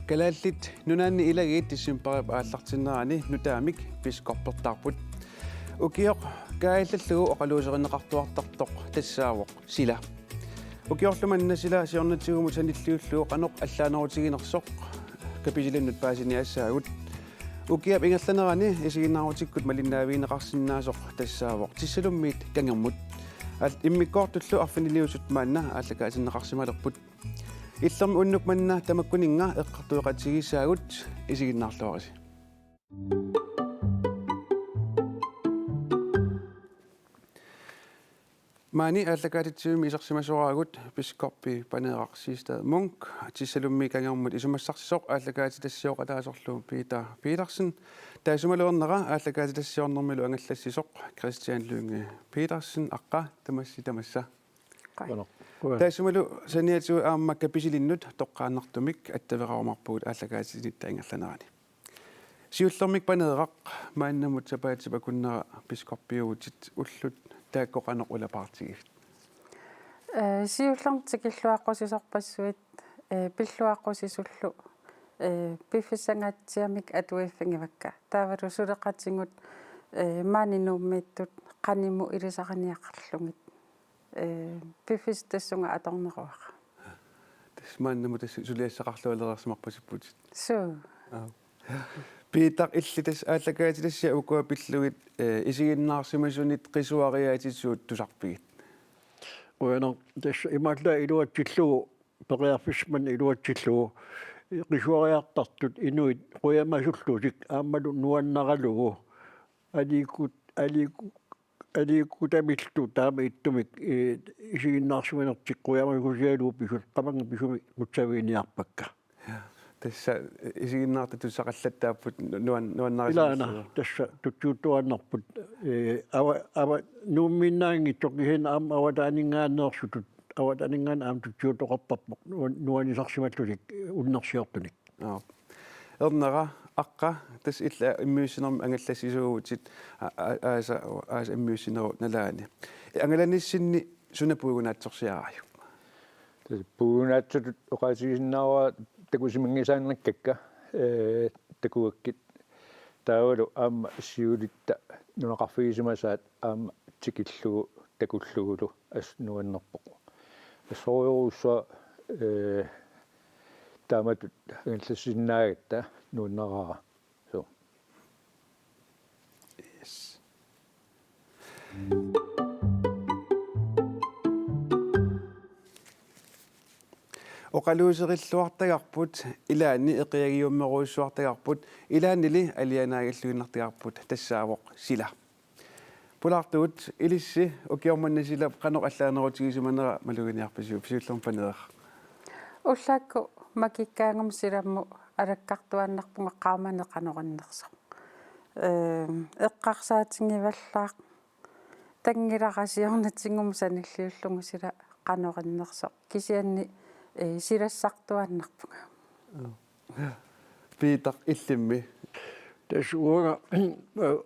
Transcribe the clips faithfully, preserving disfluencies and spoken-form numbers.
Kalaallit Nunaanni ilagiit decembarip aallartinnerani nutaamik biskoppertarput. Ukioq kaajallallugu oqaluuserineqartuartartoq tassaavoq Sila. Ukiorlu manna Sila siornatigumut sanilliullugu qanoq allaanerutiginersoq kapitilinnut paasiniassaagut. Ukiap ingerlanerani isiginnaarutikkut malinnaaffigineqarsinnaasoq tassaavoq Tissalummiit Kangermut. Al-, immikkoortullu arfiniliusut maanna aallakaatinneqarsimalerput. Illermi unnuk manna tamakkuninnga eqqartueqatigiissaagut, isiginnaarluarisi. Maani aallakaatitsivimmi isersimasoraagut biskoppi Paneeraq Siegstad Munk, Tissalummiit Kangermut isumassarsisoq aallakaatitassiooqataasorlu Peter Petersen. Taassumalu ernera aallakaatitassiornermilu angallassisoq Christian Lynge Petersen, aqqa, tamassi tamassa. Qanoq. Taassumalu saniatigut aamma kapitilinnut toqqaannartumik attaveqarumaarpugut aallakaatitinitta ingerlanerani. Siullermik Paneeraq, maannamut sapaatip akunnera biskoppiuvutit, ullut taakku qanoq ulapaartigivit? Ee, siullermik tikilluaqqusisorpassuit, ee, pilluaqqusisullu, ee, piffissangaatsiamik atuiffigivakka. Taavalu suleqatigut, ee, maani Nuummiittut qanimut ilisariniaqarlugit. Ee, piffissaq tassunga atorneruara. Tassa maannamut tassa suliassaqarlualereersimarpasipputit. Suu. Aap. Peter, illit tassa aallakaatitassiat ukua pillugit, ee, isiginnaarsimasunit qisuariaatitut tusarpigit? Qujanaq, tassa imaallaat iluatsillugu, periarfissaq manna iluatsillugu, qisuariartartut inuit qujamasullutik aammalu nuannaralugu aliikkut-, aliikku-, aliikkutamillu taama ittumik, ee, isiginnaarsimanertik qujamasusigalugu pisut qamanngit pisumik qutsaviginiarpakka. Tassa isiginnaartut tussaqallattaapput nuan-, nuannarisimassavat. Ilaana, tassa tutsiuttuaannarput, ee, ava-, ava-, Nuummiinnaanngitsoq kisianni aamma avataaninngaanneersutut, avataaninngaanneersoq aamma tutsiuttoqartarpoq nuan-, nuannisarsimallutik unnersiortunik. Aap. Ernera, aqqa, tassa illit immiussinermi angallassisuuvutit, a-, a-, aasa, aasa immiussinerup nalaani. Angalanissinni suna puigunaatsorsiarajuk? Tassa puigunaatsatut oqaatigisinnaavara takusimanngitsoornakkakka, ee, takugakkit. Taavalu aamma siulitta nunaqarfigisimasaat aamma tikillugu takullugulu assut nuannerpoq. Assorujussuaq, ee, taamatut angallassisinnaagatta nuannaraara. Suu. Yes. Oqaluuserilluartagarput, ilaanni eqiagiummerujussuartagarput, ilaannili alianaagalluinnartagarput, tassaavoq Sila. Pulaartugut, ilissi ukioq manna Silap qanoq allaanerutigisimanera maluginiarpisiuk, siullermik Paneeraq? Ullaakkut makikkaangama Silammut alakkartuaannarpunga qaamaneq qanoq innersoq. Ehm, eqqarsaatigivallaaq, tanngilara siornatigumut sanilliullugu Sila qanoq innersoq. Kisianni, ee, silassartuaannarpunga. Peter, illimmi? Tassa uanga,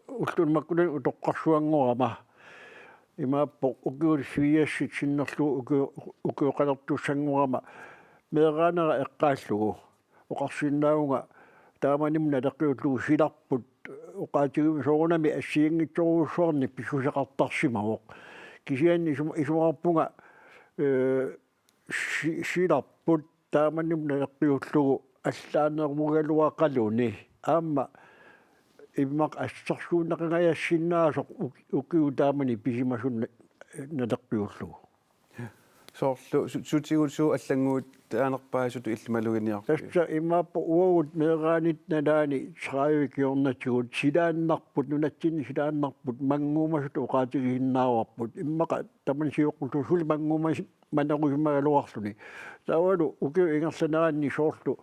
ulluni makkunani utoqqarsuanngorama. Imaappoq ukiut fireoghalvfemsit sinnerlugu uki-, ukioqalertussanngorama. Meeraanera eqqaallugu oqarsinnaavunga taamani naleqqiullugu Silarput oqaatigivimmi soorunami assigiinngitsorujussuarnik pissuseqartarsimavoq. Kisianni isum-, isumaqarpunga, ee, Si-, Silarput taamani naleqqiullugu allaanerugaluaqaluni. Aamma immaqa assersuunneqangajassinnaasoq uk-, ukiut taamani pisimasut na-, naleqqiullugu. Soorlu su-, sutigut suut allannguuttaanerpaasutut illit maluginiarpit? Tassa imaappoq uagut meeraanitta nalaani tredive kingornatigut silaannarput, nunatsinni silaannarput, mannguumasutut oqaatigisinnaavarput. Immaqa tamanna sioqqullugu suli mannguumas-, manerusimagaluarluni. Taavalu ukiup ingerlaneranni soorlu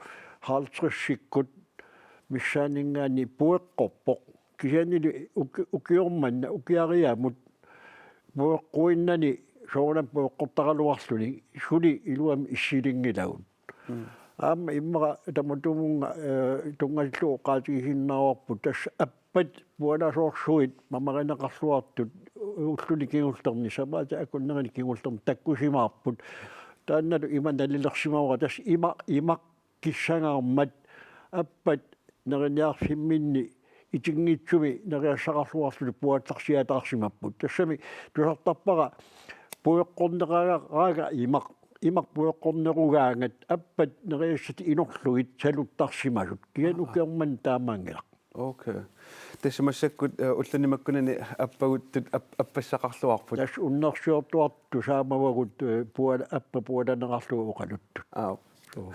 halvtredsikkut missaaninngaanniit pueqqorpoq. Kisiannili uki-, ukioq manna ukiariamut pueqquinnani soorunami pueqqortaraluarluni suli iluamik issilinngilagut. Mm. Aamma immaqa tamatumunnga, ee, tunngatillugu oqaatigisinnaavarput tassa appat pualasoorsuit mamarineqarluartut ulluni kingullerni sapaatip akunnerini kingullerni takkusimaarput. Taannalu ima nalilersimavara tassa ima, imaq- kissangaarmat appat neriniarfimminni itinngitsumi neriassaqarluarlutik puallarsiataarsimapput. Tassami tusartarpara pueqqorneqaraanga imaq, imaq pueqqornerugaangat appat neriassatit inorlugit saluttarsimasut. Kisianni Aa. Ukioq manna taamaanngilaq. Okay. Tassa massakkut, eh, ulluni makkunani appaguttut ap-, appassaqarluarput. Tassa unnersiortuartut tusaamavagut, eh, puala-, appat pualaneqarlugit oqaluttut. Aa. Suu.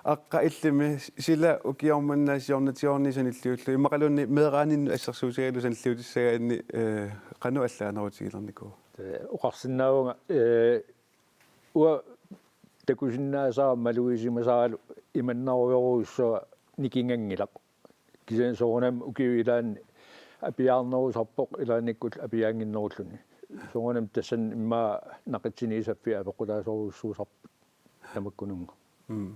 Aqqa illimmi sila ukioq manna siornatigoorni sanilliullugu immaqaluunniit meeraaninnut assersuutigalugu sanilliutissagaanni, eh, qanoq allaanerutigilernikuua? Eh, oqarsinnaavunga, eh, uanga takusinnaasara malugisimasaralu imannarujorujussuaq nikinganngilaq. Kisianni soorunami ukiut ilaanni apiaarnerusarpoq ilaannikkut apiaannginnerulluni. Soorunami tassani immaqa naqitsiniissaffia apeqqutaasorujussuusarput tamakkununnga. Mm.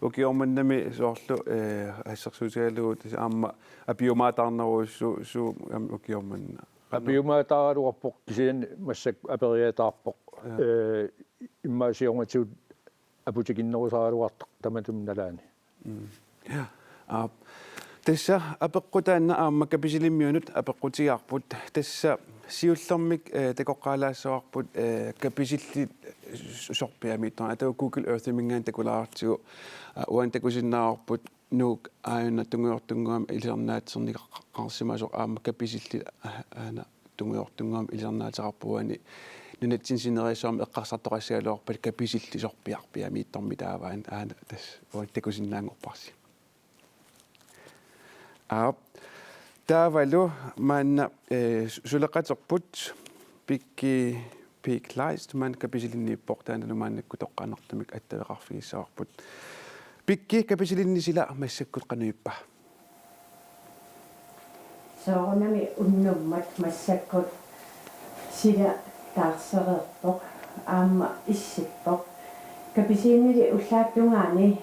Ukioq mannami soorlu, eh, assersuutigalugu tassa aamma apiumaataarnerujussuuvoq aamma ukioq manna. Apiumaataaraluarpoq kisianni massakkut aperiataarpoq. Ja. Eh, immaqa siornatigut aputikinnerusaraluartoq tamatuma nalaani. Mm. Ja. Aap. Tassa apeqqutaannaq aamma Kapisilimmiunut apeqqutigaarput. Tassa siullermik, eh, takoqqaalaassavarput, eh, Kapisillit s-, sorpiamiittornera. Atagu Google Earthiminngaanniit takulaartigu, ah, uani takusinnaavarput Nuuk aajuna tungujortunnguamik ilisarnaatserneqarsimasoq aamma Kapisillit, ah, aana tungujortunnguamik ilisarnaateqarpoq uani nunatsinni sineriassuarmi eqqarsartoqassagaluarpat Kapisillit sorpiarpiamiittormi taava aana, aana tassa uani takusinnaanngorparsi. Aap. Taavalu maanna, eh, su-, suleqaterput Pikki Peek Kleist maanna Kapisilinniippoq, taannalu maannakkut toqqaannartumik attaveqarfigissavarput. Pikki, Kapisilinni sila massakkut qanoq ippa? Soorunami unnummat massakkut sila taarsereerpoq, aamma issippoq. Kapisilinnili ullaap tungaani,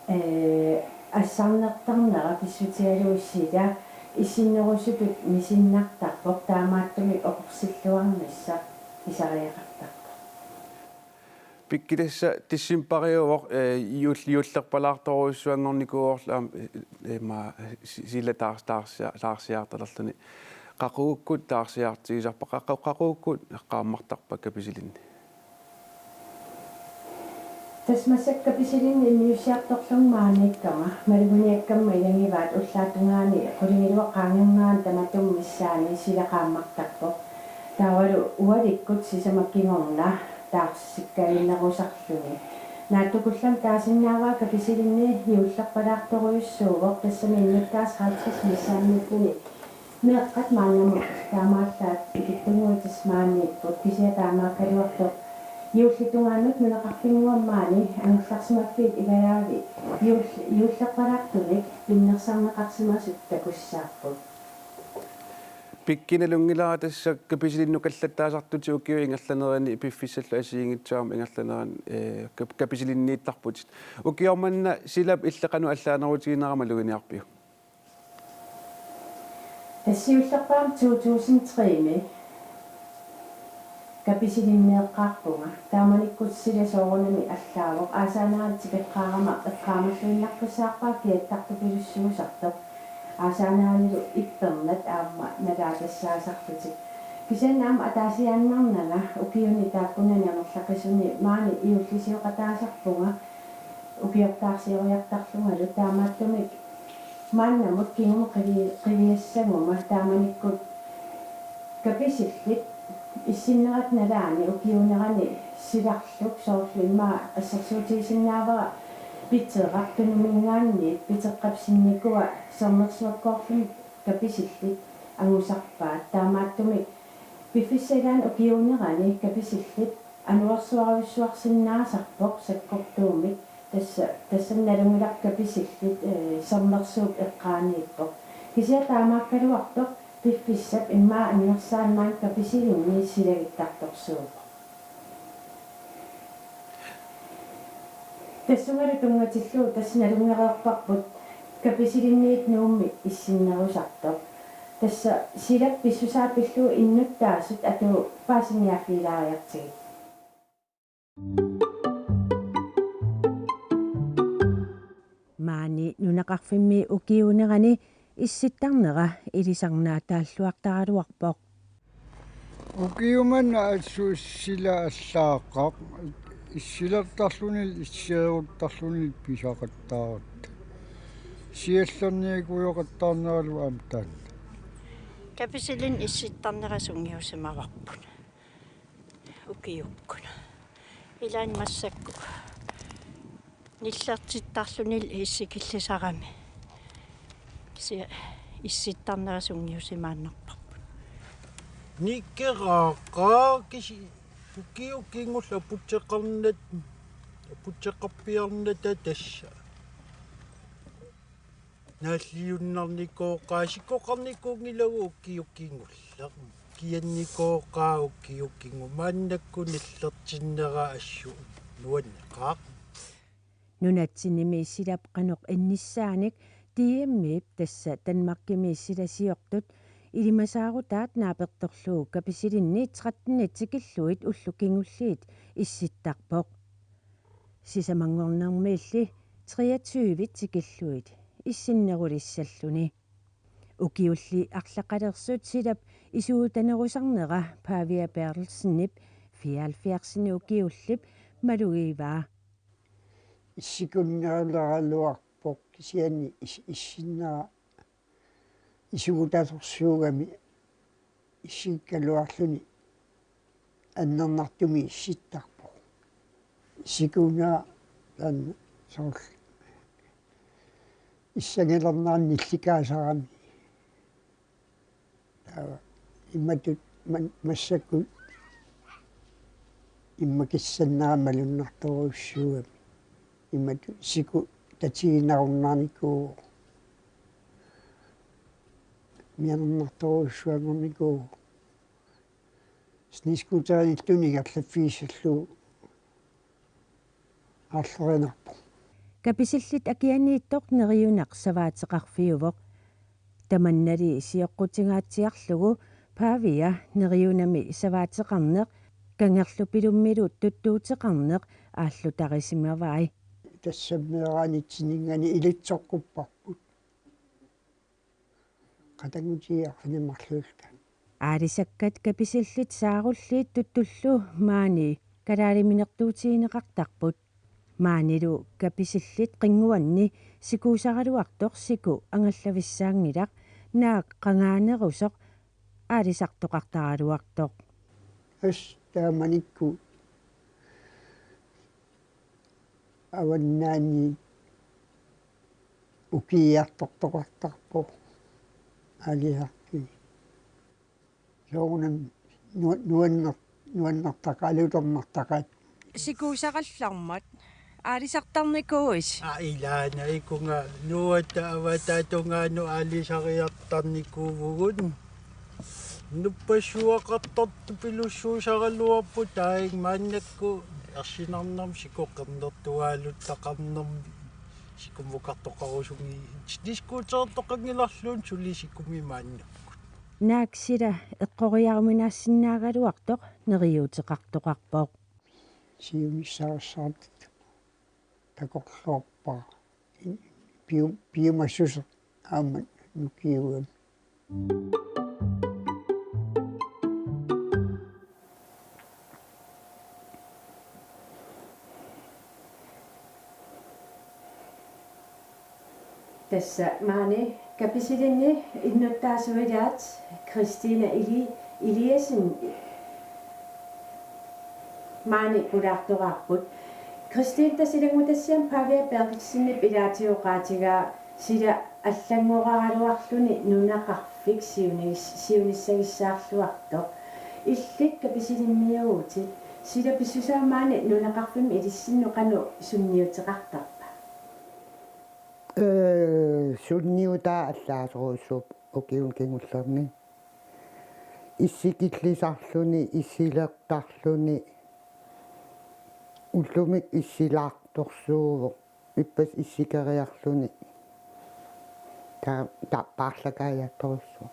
eh, assarnertarnera pissutigalugu sila issinnerusutut misinnartarpoq, taamaattumik oqorsilluarnissaq pisariaqartarpoq. Pikki, tassa decembariuvoq, eh, juul-, juullerpalaartorujussuanngornikuuvorlu aamma, eh, eh, ma-, si-, sila taars-, taarsia-, taarsiaartalerluni. Qaqugukkut taarsiaartigisarpa, qa-, qa-, qaqugukkut eqqaammartarpa Kapisilinni? Tassa massakkut Kapisilinni immiussiartorlunga maaniikkama, maluginiakkamma ilagivaat ullaap tungaani qulingiluat qaangernerani tamatuma missaani sila qaammartarpoq. Taavalu ualikkut sisamat kingorna taarsikkalinnerusarluni. Naatsukullammik taasinnaavara Kapisilinni juullerpalaartorujussuuvoq, tassami innuttaasut halvtreds missaanniittuni meeqqat maannamut taamaallaat ikittunnguit tassa maaniipput, kisianni taamaakkaluartoq juullip tungaanut nunaqarfinnguamik maani angerlarsimaffiit ilajaavit juul-, juullerpalaartunik pinnersarneqarsimasut takussaapput. Pikki, nalunngilara tassa Kapisilinnut kallattaasartutit ukiut ingerlanerini piffissallu assigiinngitsunik ingerlanerani, eh, Kap-, Kapisilinniittarputit. Ukioq manna silap illit qanoq allaanerutiginera maluginiarpiuk? Tassa siullerpaamik to tusind tre-mi Kapisilinnieqqaarpunga. Taamanikkut sila soorunami allaavoq. Aasaanerani tikeqqaarama eqqaamalluinnaqqissaarpara kiattartupilussuusartoq. Aasaanerilu ippernat aamma nalaatassaassarlutik. Kisianni aamma ataasiaannarnanga ukiuni taakkunani amerlaqisuni maani juullisioqataasarpunga ukiortaarsioriartarlungalu, taamaattumik maannamut kingumut qivi-, qiviassaguma taamanikkut Kapisillit issinnerata nalaani ukiuunerani silarluk soorlu immaqa assersuutigisinnaavara Piteraq Tunuminngaanniit Piteqqap sinnikua sermersuakkoorluni Kapisillit angusarpaat, taamaattumik piffissap ilaani ukiuunerani Kapisillit anuersuarujussuarsinnaasarpoq sakkortuumik, tassa, tassani nalunngilarput Kapisillit, eh, sermersuup eqqaaniippoq. Kisianni taamaakkaluartoq piffissap immaqa annersaannaanut Kapisilinni silagittartorsuuvoq. Tassungalu tunngatillugu tassa nalunngereerparput Kapisilinniit Nuummi issinnerusartoq. Tassa silap pissusaa pillugu innuttaasut atuut paasiniaaffigilaariartigit. Maani nunaqarfimmi ukiuunerani issittarnera ilisarnaattaalluartaraluarpoq. Ukiumannga assut sila allaaqqaq, issilertarluni issiaaruttarluni pisaqattaaratta. Siallerniakujoqattaarneralu aamma taanna. Kapisilinnit issittarnera sungiusimavarput ukiukkut. Ilaanni massakkut nillertittarluni issikillisarami. Kisianni issittarnera sungiusimaannarparput. Nikeraaqaaq kisi ukiukkut kingulleq aputseqarnat aputseqarpiarnata tassa. Naalliunnarnikooqaaq sikoqarnikuunngilagut ukiukkut kingulleq. Kiannikooqaaq ukiukkut kingulleq maannakkut nillertinnera assut nuanneqaaq. Nunatsinnimi silap qanoq innissaanik D M-ip tassa Danmarkimi silasiortut ilimasaarutaat naapertorlugu Kapisilinnit tretten tikillugit ullut kingulliit issittarpoq. Sisamanngornermiilli treogtyve tikillugit issinnerulissalluni. Ukiulli arlaqalersut silap isuutanerusarnera Pavia Berthelsenip fireoghalvfjerds ukiullip malugivaa. Issikunneruleraluarpoq kisianni is- issinnera isugutasorsuugami issikkaluarluni annernartumik issittarpoq. Issikunera taanna soorlu issangalernerani nillikaasarami. Taava imatut man- massakkut immaqa kissannera malunnartorujussuugami. Imatut siku tatiginarunnaarnikuuvoq. Mianernartorujussuanngornikuuvoq. Snescooterinnilluunniit ingerlaffigissallugu aarlerinarpoq. Kapisillit akianiittoq neriunaq savaateqarfiuvoq. Tamannali sioqqutingaatsiarlugu Pavia neriunami savaateqarneq Kangerlupilummilu tuttuuteqarneq aallutarisimavai. Tassa meeraanitsinninngaanniit ilitsoqqupparput. Qatanngutigiit arfineq-marluulluta. Aalisakkat Kapisillit Saarulliit Tuttullu maani kalaaliminertuutigineqartarput. Maanilu Kapisillit Qinnguanni sikuusaraluartoq siku angallavissaanngilaq, naak qangaanerusoq aalisartoqartaraluartoq. Tassa taamanikkut avannaani ukiiartortoqartarpoq aalisartuni. Soorunami nuanner- nuannertaqaat alutornartaqaat. Sikuusarallarmat aalisartarnikuuisi? Aa, ilaana ikunga nuatta avataatungaanut aalisariartarnikuuvugut. Nuppassuaqartartupilussuusaraluarput taava maannakkut ersinarnermi sikoqernertuaaluttaqarnermi sikummukartoqarusunngilaq. Snescootertoqanngilarluunniit suli sikumi maannakkut. Naak sila eqqoriaruminaassinnaagaluartoq neriuuteqartoqarpoq. Siunissarissaartut takorloorpara. Piu- piumassuseq aamma nukiugami. Tassa maani Kapisilinni innuttaasut ilaat Christina Eli- Eliassen maani pulaartoraarput. Christina, tassa ilanngutassiami Pavia Berthelsenip ilaatigut oqaatigaa sila allanngoraraluarluni nunaqarfik siunigis- siunissagissaarluartoq. Illit Kapisilimmiuuvutit, sila pissusaa maani nunaqarfimmi ilissinnut qanoq sunniuteqartarpa? Ee, sunniutaa allaasorujussuuvoq ukiuni kingullerni. Issikillisarluni, issilertarluni, ullumikkut issilaartorsuuvoq, ippassaq issikeriarluni. Ta- ta- paarlakaajaattorujussuuvoq.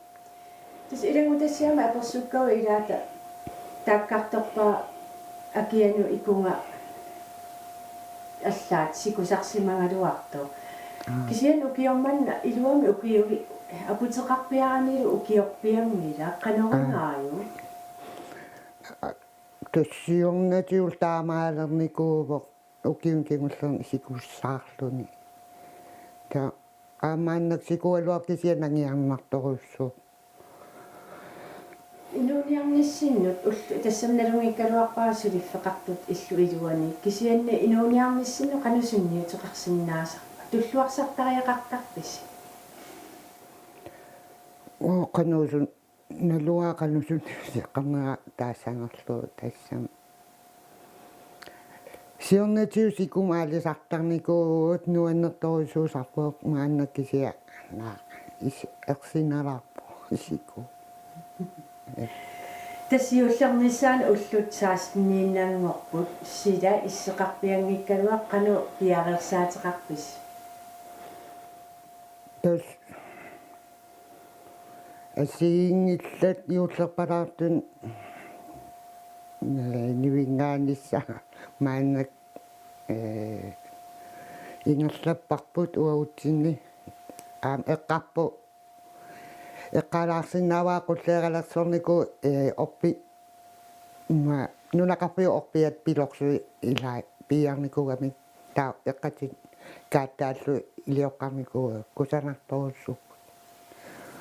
Tassa ilanngutassiami apersukkavut ilaata taakkartorpara akianut ikunga allaat sikusarsimagaluartoq. Kisianni ukioq manna iluamik ukiui-, aputeqarpiaranilu ukiorpianngilaq, qanoruna? Aa. Tassa siornatigut taamaalernikuuvoq ukiuni kingullerni sikussaarluni. Taava aamma maannakkut sikugaluarpoq kisianni nangiarnartorujussuuvoq. Inuuniarnissinnut ullu-, tassami nalunngikkaluarpara suliffeqartut illup iluani. Kisianni inuuniarnissinnut qanoq sunniuteqarsinnaasarpa? Tulluarsartariaqartarpisi? Oo, qanoq sun-, naluara qanoq sunniuteqarnera taassanerlugu tassami. Siornatigut sikumut aalisartarnikuuvugut, nuannertorujussuusarpoq, maanna kisianni naa is-, ersinalaarpoq siku. Tassa juullernissaanut ullut seksteniinnanngorput, sila isseqarpianngikkaluaq qanoq piareersaateqarpisi? Tassa assigiinngillat juullerpalaartut, ee, nivinngaannissaat maannakkut, ee, ingerlapparput uagutsinni. Aamma eqqarpoq, eqqaalaarsinnaavara qulleeralersornikuuvoq, ee, orpi-, ima, nunaqarfiup orpiata pilorsui ilai piiarnikuugamik, taava eqqatit kaattaallutik ilioqqarnikuuagut, kusanartorujussuupput.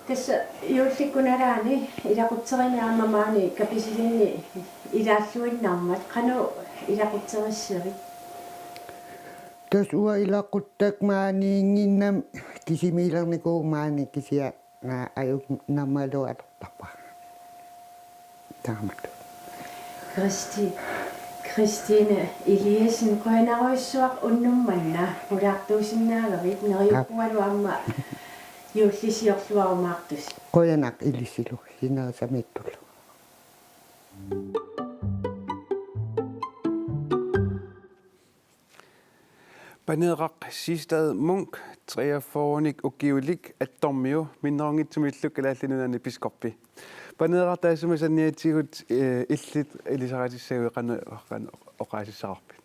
Tassa juullikkut nalaani ilaqutteriinni aamma maani Kapisilinni ilaalluinnarmat qanoq ilaqutterissavit? Tassa uanga ilaquttakka maaniinnginnama kisimiilernikuuvunga maani kisianni naa ajunnarmalu atortarpara. Taamatut. Kristi-, Kristine Eliassen, qujanarujussuaq unnuk manna pulaartuusinnaagavit, neriuppungalu aamma juullisiorluarumaartusi. Qujanaq ilissilu sinerissamiittuullu. Paneeraq Siegstad Munk, treogfyrrenik ukiulik, attormiu, minnerunngitsumillu Kalaallit Nunaanni biskoppi. Paneeraq, taassuma saniatigut, eh, illit ilisaritissaguit qanoq, qanoq oqaasissaqarpit?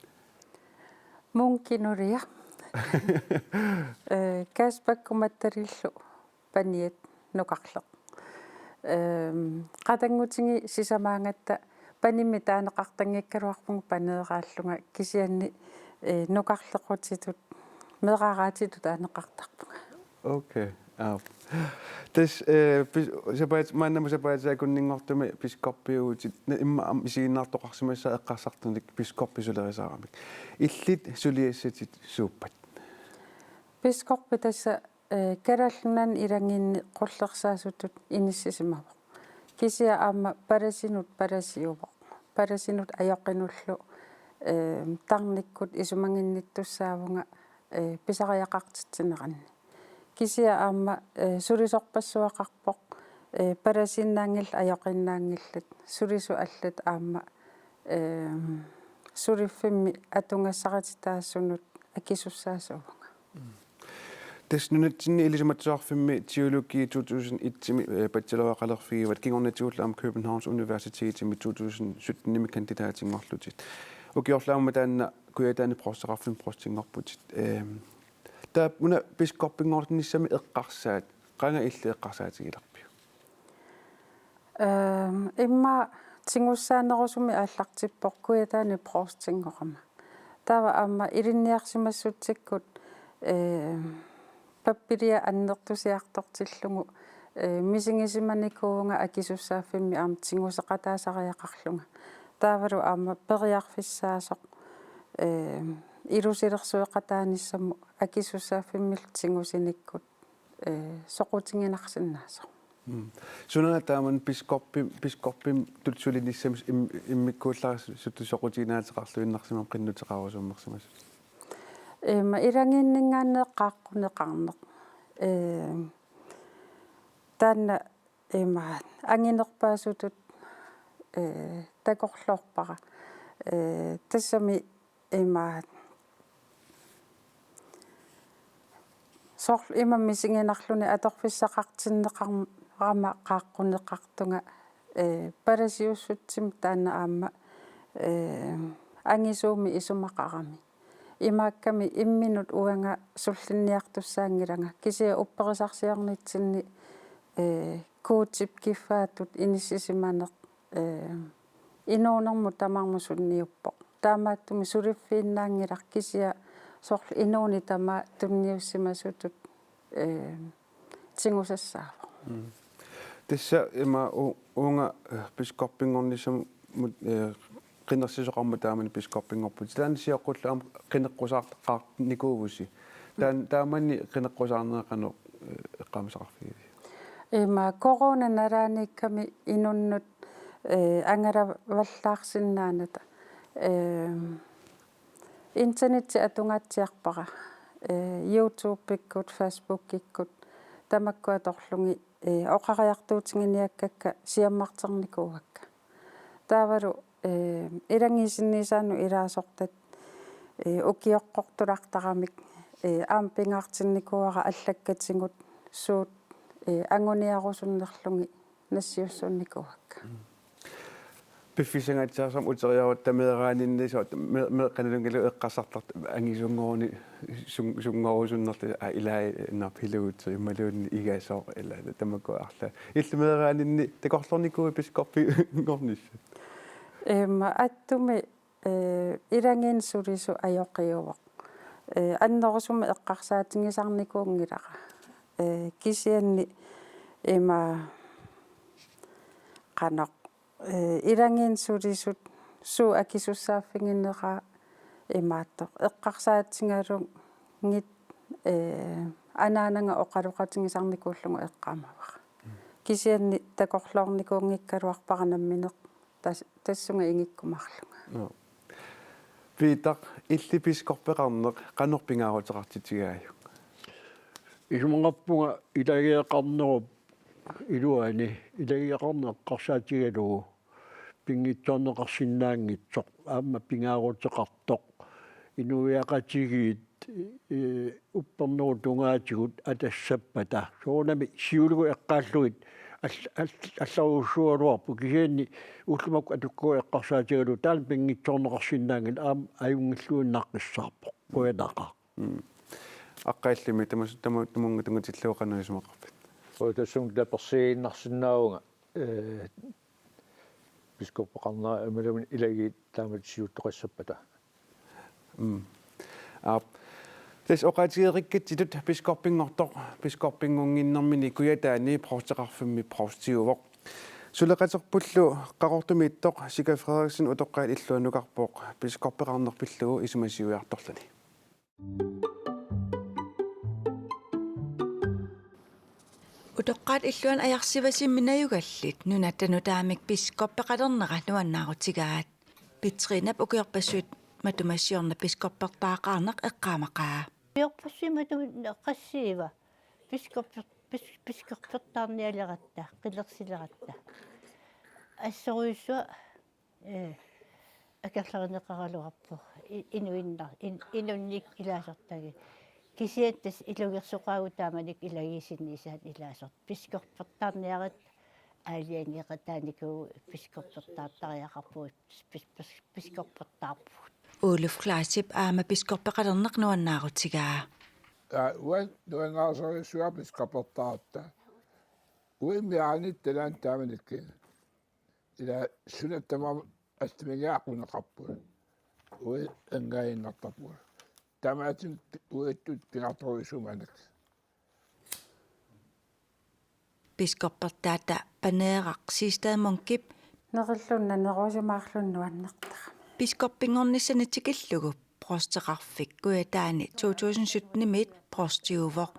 Munkinulia. Eh, Kaspakku Mattalillu paniat nukarleq. Ehm, qatanngutigiit sisamaagatta panimik taaneqartanngikkaluarpunga paneeraallunga, kisianni, eh, nukarlequtitut, meeraaraatitut taaneqartarpunga. Okay. Aap. Tassa, eh, pis-, sapaat-, maannamut sapaatip akunninngortumi biskoppiuvutit, na-, immaqa aamma isiginnaartoqarsimassaaq eqqarsartunik biskoppi sulerisaaramik. Illit suliassatit suuppat? Biskoppi tassa, eh, Kalaallit Nunaanni ilagiinni qullersaasutut inissisimavoq. Kisianni aamma palasinut palasiuvoq. Palasinut ajoqinullu, eh, tarnikkut isumaginnittussaavunga, eh, pisariaqartitsineranni. Kisianni aamma, eh, sulisorpassuaqarpoq, eh, palasiinnaanngillat ajoqinnaanngillat, sulisut allat aamma, eh, suliffimmi atugassarititaasunut akisussaasuuvunga. Tassa nunatsinni Ilisimatusarfimmi teologi to tusind et-imi, eh, bacheloreqalerfigivat, kingornatigullu aamma Københavns Universitetimi to tusind sytten-imi kandidaatinngorlutit. Ukiorlu aamma taanna Kujataani provsteqarfimmi provstinngorputit. Ehm, taava una biskoppinngortinnissamik eqqarsaat, qanga illit eqqarsaatigilerpiuk? Ehm, immaqa tigussaanerusumik aallartippoq Kujataani provstinngorama. Taava aamma ilinniarsimassutsikkut, ehm, pappiliaq annertusiartortillugu, eh, misigisimanikuuvunga akisussaaffimmi aamma tiguseqataasariaqarlunga. Taavalu aamma periarfissaasoq, eh, ilusilersueqataanissamut akisussaaffimmillu tigusinikkut, eh, soqutiginarsinnaasoq. Mm. Suna taama biskoppi-, biskoppitut sulinissami im-, immikkuullarissutit soqutiginaateqarluinnarsimammat qinnuteqarusuummersimasut? Ima ilagiinninngaanniit qaaqquneqarneq. Ee, taanna ima anginerpaasutut, ee, takorloorpara. Ee, tassami ima soorlu ima misiginarluni atorfissaqartinneqarama qaaqquneqartunga, ee, palasiussutsimik taanna aamma, ee, angisuumik isumaqarami. Imaakkami imminut uanga sullinniartussaanngilanga. Kisianni upperisarsiornitsinni, ee, Guutip kiffaattut inissisimaneq, ee, inuunermut tamarmut sunniuppoq. Taamaattumik suliffiinnaanngilaq kisianni soorlu inuuneq tamaat tunniussimasutut, ee, tigusassaavoq. Mm. Tassa ima u-, uunga, eh, biskoppinngornissamut, eh, qinersisoqarmat taamani biskoppinngorputit. Taanna sioqqullugu aamma qineqqusaarnikuuvusi. Taan-, taamani qineqqusaarneq qanoq, eh, eqqaamasaqarfigiviuk? Ima corona nalaaniikkami inunnut, eh, angalavallaarsinnaanata. Eh, internetti atungaatsiarpara, eh, YouTubekkut, Facebookikkut, tamakku atorlugit, eh, oqariartuutiginiakkakka siammarternikuuakka. Taavalu, eh, ilagiit sinniisaannut ilaasortat, eh, ukioqqortulartaramik, eh, aamma pingaartinnikuuara allakkatigut suut, eh, anguniarusunnerlugit nassiussuunnikuuakka. Mm. Piffissangaatsiarsuarmik uteriaruttameeraaninni soorlu me-, meeqqat nalunngilagut eqqarsartartut angisunngoruni sun-, sunngorusunnerlugit, aa, ilai, naap hiluutsi imaluunniit igasooq ilaa tamakku arlaat. Illit meeraaninni takorloornikuuit biskoppinngornissat? Ehm, attumi, eh, ilagiinni sulisut ajoqiuvoq. Eh, annerusumik eqqarsaatigisarnikuunngilara. Eh, kisianni ima qanoq, eh, ilagiinni sulisut suut akisussaaffigineraa imaattoq. Eqqarsaatigalugit, eh, anaanaga oqaloqatigisarnikuullugu eqqaamavara. Kisianni takorloornikuunngikkaluarpara nammineq tas-, tassunga ingikkumaarlunga. Joo. Peter, illit biskoppeqarneq qanoq pingaaruteqartitigaajuk? Isumaqarpunga ilageeqarnerup iluani, ilageeqarneq eqqarsaatigalugu pinngitsoorneqarsinnaanngitsoq, aamma pingaaruteqartoq, inuiaqatigiit, ee, uppernerup tungaatigut atassappata. Soorunami siuligut eqqaallugit all-, all-, allarujussuugaluarpoq, kisianni ullumikkumut atukkagut eqqarsaatigalugu taanna pinngitsoorneqarsinnaanngilaq, aamma ajunngilluinnaqqissaarpoq. Qujanaqaaq. Mm. Aqqat illimmi tamas-, tama-, tamatunga tunngatillugu qanoq isumaqarpit? Oi, tassunga tapersiinnarsinnaavunga, ee, biskoppeqarnera imaluunniit ilagiit taamatut siuttoqassappata. Mm. Aap. Tassa oqaatigereerikkatsitut biskoppinngortoq, biskoppinngunnginnermini Kujataani provsteqarfimmi provstiuvoq. Suleqaterpullu Qaqortumiittoq Sika Frederiksen utoqqaat illuannukarpoq biskoppeqarneq pillugu isumasiuiartorluni. Utoqqaat illuanni Ajarsivasimmi najugallit nunatta nutaamik biskoppeqalernera nuannaarutigaat. Petrinap ukiorpassuit matuma siorna biskoppertariaqarneq eqqaamaqaa. Ukiorpassuit matuma qassiiva biskopper-, bis-, biskoppertaarnialeratta, qilersileratta. Assorujussuaq, ee, akerlerineqaraluarpoq. I-, inuinnar-, in-, inunnik ilaasortagit. Kisianni tassa ilungersoqaagut taamanikkut ilagiit sinniisaannut ilaasortat. Biskoppertaarniaratta aalajangeeqataanikuuvugut biskoppertaartariaqarpugut. Pis-, pis-, biskoppertaarpugut. Oluf Klaasip aamma biskoppeqalerneq nuannaarutigaa. Aa, uanga nuannaarsorujussuara biskoppertaratta. Uanga meeraanitta ilaanni taamanikkut. Ila suna tamarmi astaminiaquneqarput. Uanga angainnartarpunga. Taamaattumik uattut pingaartorujussuummata. Biskoppertaata Paneeraq Siegstad Munkip nerilluinnarusimaarluni nuannertarami. Biskoppinngornissani tikillugu provsteqarfik Kujataani to tusind sytten-imiit provstiuvoq.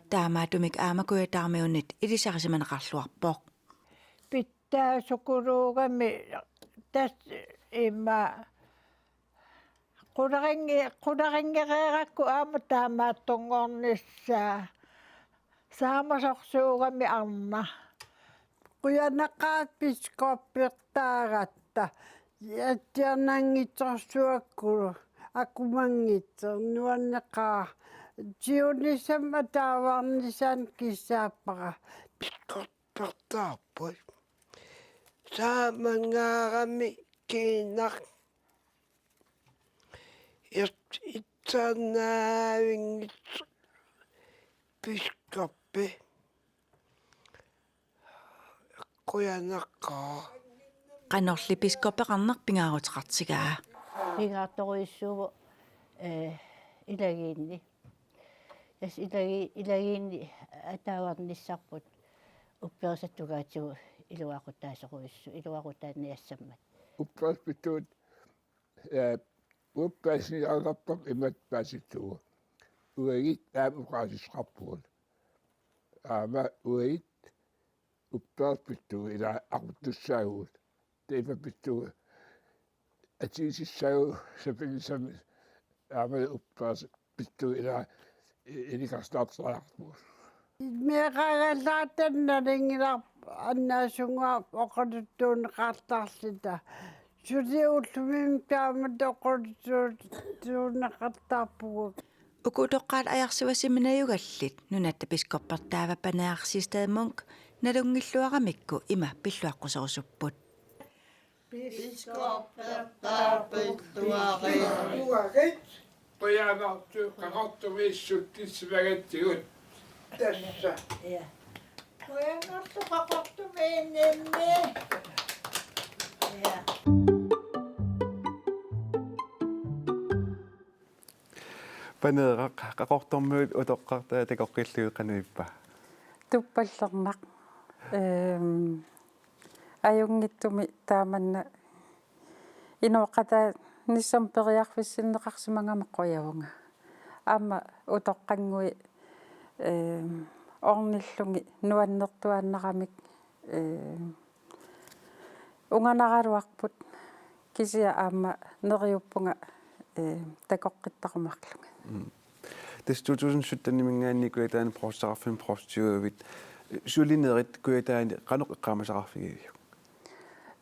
Taamaattumik aamma Kujataarmiunit ilisarisimaneqarluarpoq. Pitsaasukuluugami tassa ima qularingi-, qularinngereerakku aamma taamaattunngornissaa. Saamasorsuugami arnaq. Qujanaqaaq biskoppertaaratta. Atsiornanngitsorsuakkulu akumanngitsoq nuanneqaaq. Siunissami ataavarnissaanut kissaappara. Biskoppertaarput. Saamanngaarami kiinnaq. Irt-, it-, Sanaavinngitsoq biskoppi. Qujanaqaaq. Qanorli biskoppeqarneq pingaaruteqartigaa. Pingaartorujussuuvoq, eh, ilagiinni. Tassa ilagi-, ilagiinni ataavarnissarput upperisattugaatigut iluaqutaasorujussu-, iluaqutaaniassammat. Upperisattugut, eh, upperisiniartarpoq imatut paasittugut. Uagit aamma oqaasissaqarpugut. Aamma uagit upperisattugut ila aquttussaagut. Taava pittugut atigisissaagut sapinngisamik aamma upperisattugut ila i-, ilikarsaartariaqarpugut. Meeqqagallaartanna nalunngilarput annaasunga oqaluttuunneqartarluta. Suli ullumi taamatut oqaluttuunneqartarpugut. Uku utoqqaat Ajarsivasi Minajugallit Nunatta biskoppertaava Panaarsistaad Munk nalunngilluaramikku ima pilluaqquserusupput. Biskoppertaarpilluarit. Qujanartoq Qaqortumiit sukkissimagatsigut. Tassa. Qujanarlu Qaqortumiinninni. Paneeraq, Qaqortormiut utoqqartaat takoqqillugit qanoq ippa? Tuppallerneq. Ehm, ajunngitsumik taamanna inooqataanissamut periarfissinneqarsimagama qujavunga. Aamma utoqqannguit, ehm, ornillugit nuannertuaannaramik, ehm, unganaraluarput kisianni aamma neriuppunga, ehm, takoqqittarumaarlunga. Mm. Tassa to tusind sytten-iminngaanniit Kujataani provstaqarfimmik provstiuivit. Sulinerit Kujataani qanoq eqqaamasaqarfigiviuk?